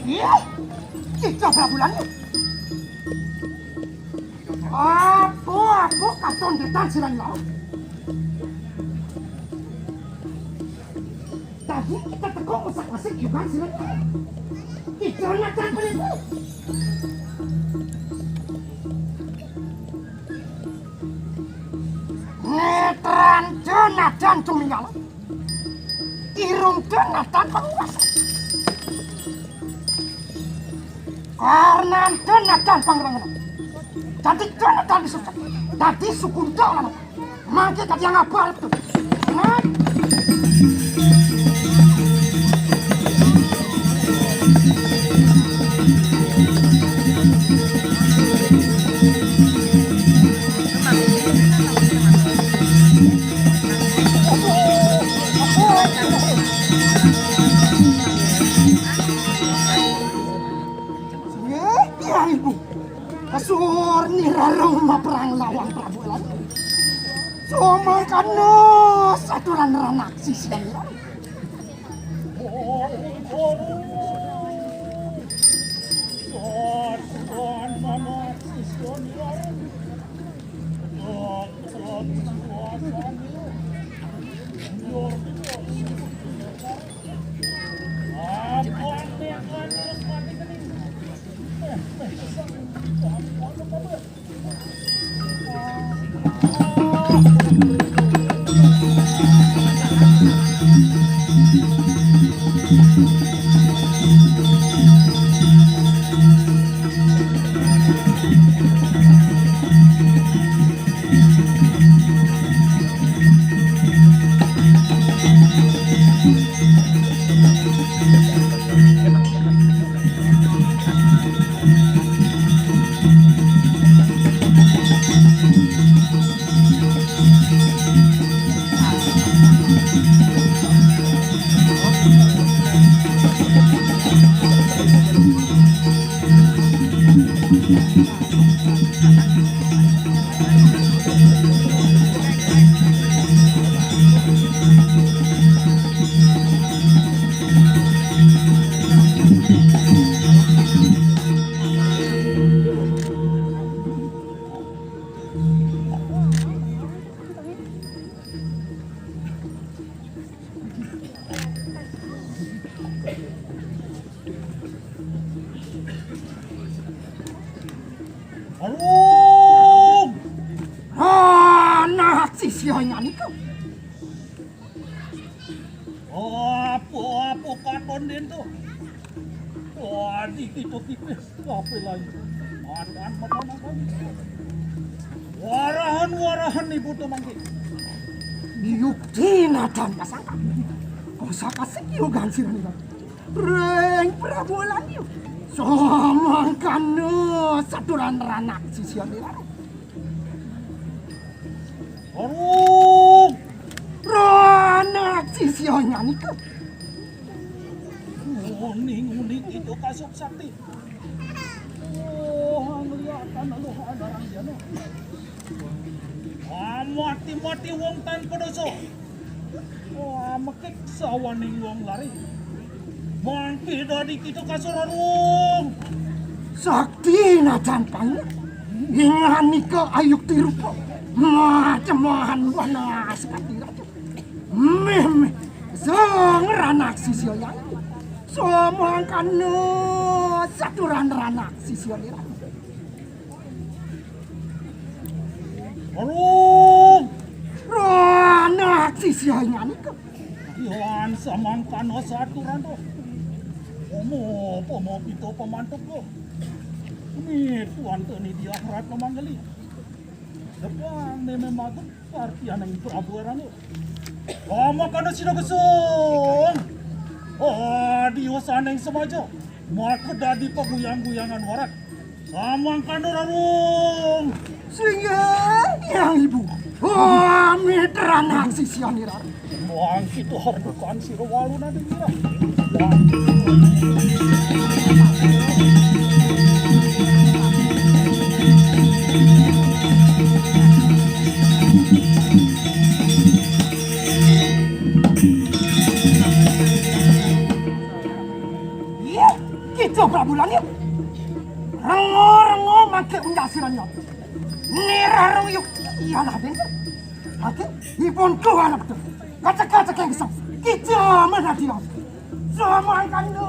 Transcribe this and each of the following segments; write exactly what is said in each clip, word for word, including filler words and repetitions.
Ih, kita berapa bulan ni? Apa, apa katon detan sirah ni lah? Tadi kita teko masak-masak juga sirah ni. Kita nak tak boleh. Netran Jonathan Tumingal. Irung Jonathan penguasa. Karena Jonathan pangeran. Jadi Jonathan disusah. Jadi sukunto lama. Mangke tadi yang apa itu? Nah, Nggih, Hyang Ibu. Asur nira roma perang lawan Prabu Elang. Sumangkana saturan ranak sisian nira. Aduh! Anak sisian niku. Apa-apa katon dento. Wah, di kita tipis. Apa lagi? Makan, makan, makan. Warahan-warahan ibu tu mangke. Yukti nadan pasangka. Kosaka segi ugan sirani. Ring Prabu Lanyu. Samangkana saturan ranak sisian nira. Aduh! Ranak sisian nyanika. Nguni-nguni kita kasuk sakti. Oh, ngliatan aluh adarang jana. Ah, mati-mati wong tanpa dosa. Wah, mekik sawaning wong lari. Mangke dadi kita kasurarung. Sakti najan pangi. Inganika ayukti rupa. Macemahan wana sepati raja. Meh, meh. Sang ranak sisya yang. Samangkana saturan ranak sisya nira. Aduh, ranak sisya inganika. Iwan samangkana saturan to. Pomo, pomo kita pamantuk to. Ini tuan teni dia ratna manggeli. Depan neme magun partianing Prabu Arano. Samangkana sida gesung. Ah, diosaning semaja. Maka dadi paguyang-guyangan warak. Samangkana rarung. Singgih, yang ibu. Wah, mitra anak sisya nira. Wah, kita hardukan sira walu nanti nira. Wah. Iya, kita Prabu Lani. Rengo-rengo mangke undasiranya. Nirarung yuk, iyalah bengkel. Mangke, ipun kuala betul. Kacek-kacek yang kesem. Kita menadiang. Samangkana.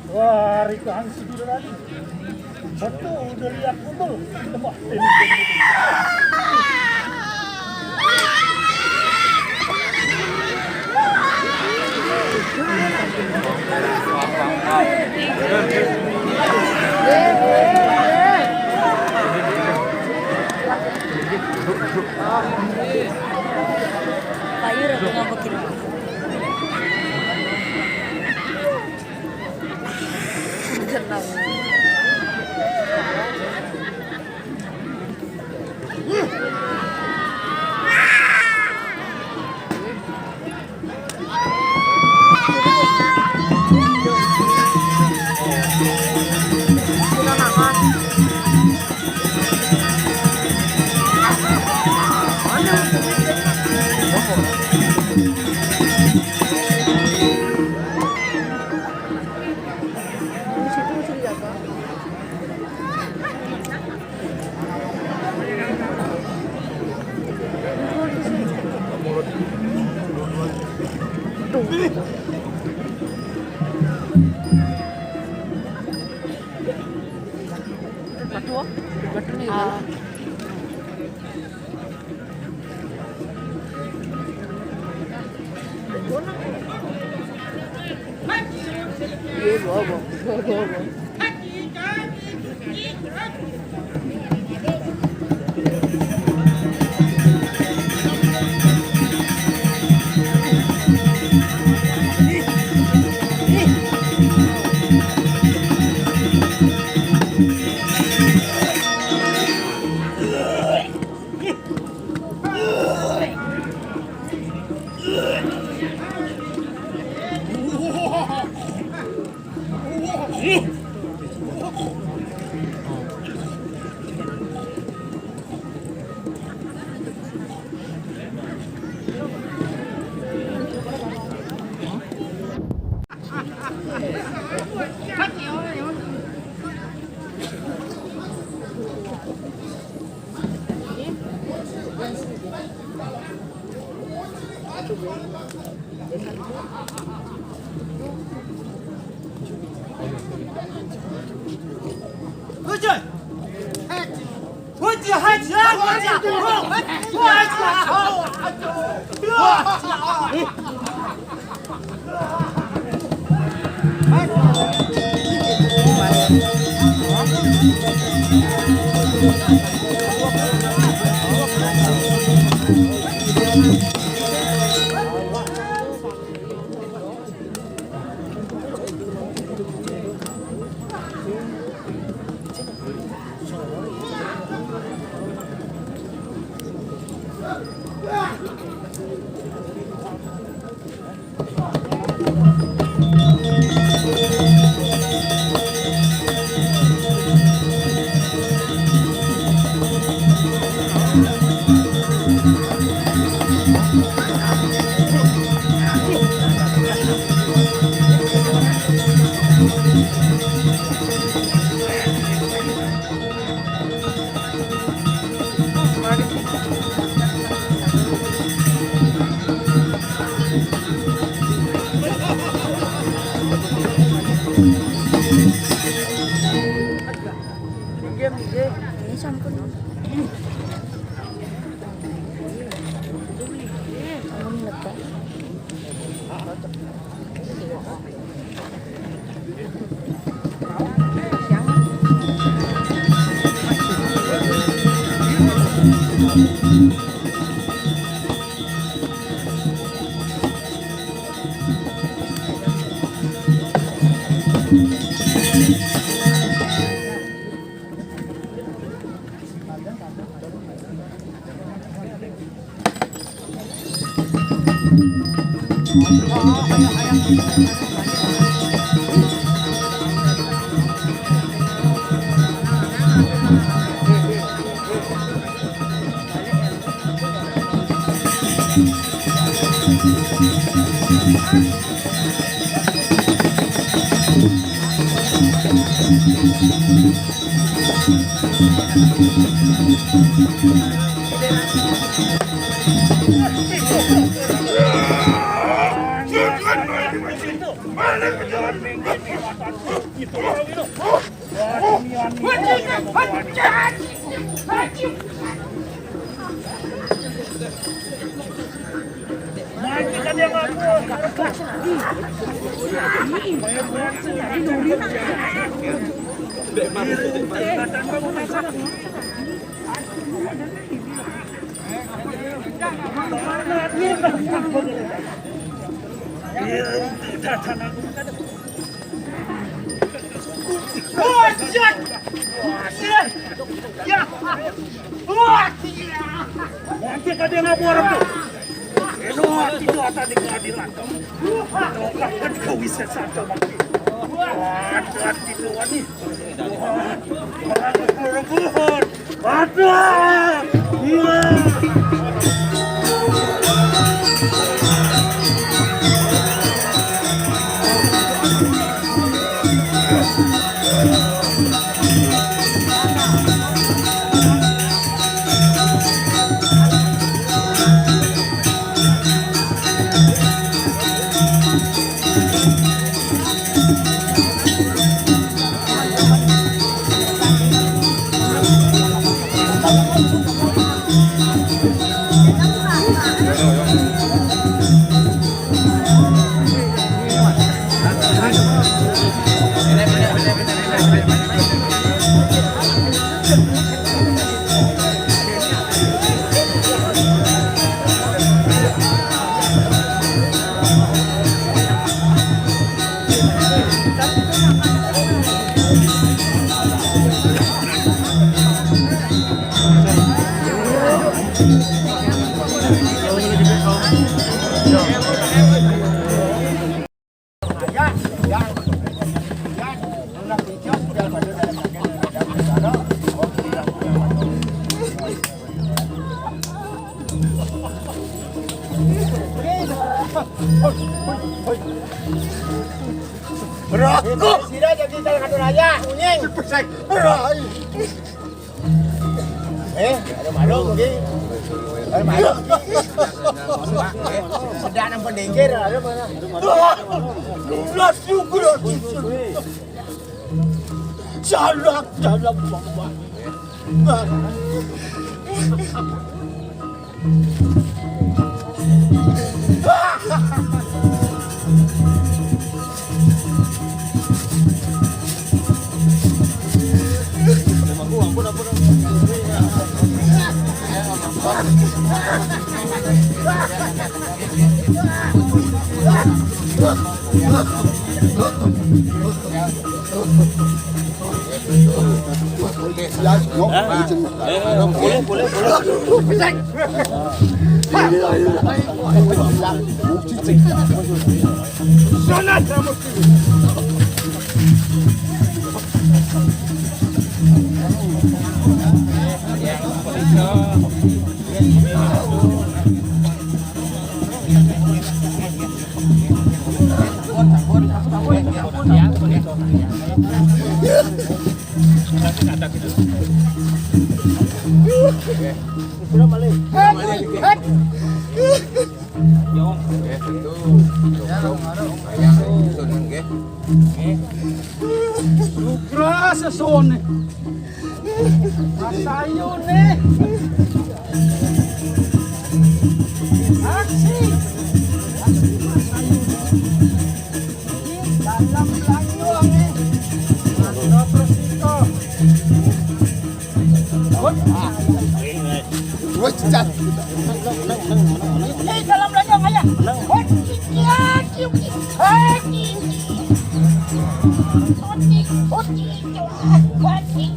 Wah, rikahan si Dira lagi. Betul, udah lihat betul. Tembak. Kayu udah ngabekin. Tenang. Mangke ka dia ngabor tu. Eno ati tu ata di pengadilan. Eno kapan kau bisa santo mangke. Ada ati tu wani. Orang berbuat. Ada. Iya. Rokok. Sira jadi salah satu raya, kuning. Rai. Eh, ada malu lagi. Ada malu. Sedang nang pendengker, ada mana? Dua belas juga. Salah, salah, Bapak. Hah? Eh, boleh, boleh, boleh. Nugra sesone. Masayune. Aksi. Aksi masayune. Dalam lanyo ame. Mantap resiko. Woi, cicak. Eh, dalam lanyo, ayah. Woi, cicak, cicak. Hei, cicak. Oti, oti, oti.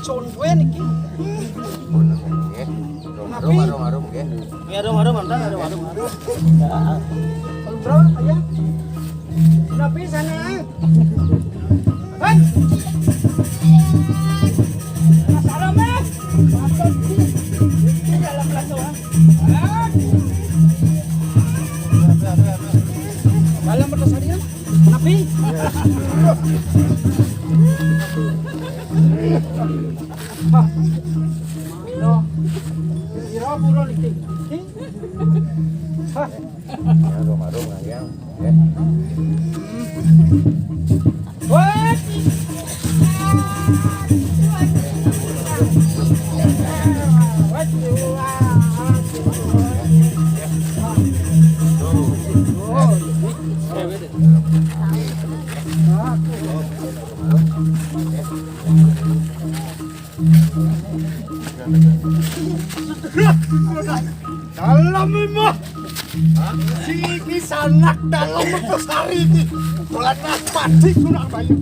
Conduen iki. Rom, rom, rom, rom, nggih. Nggih, rom, rom, rom, rom, rom. Bro, ayo. Napi sana? Hei! Mas Aram, eh! Masuk di dalam kelas doang. Aduh. Dalam perasaan dia? Napi? Loh, ira pura niki. Hah? Arum-arum, Kang Yang. Wah. Dalem mah. Siki sanak dalem metu sari iki. Bulan padi kurang bayu.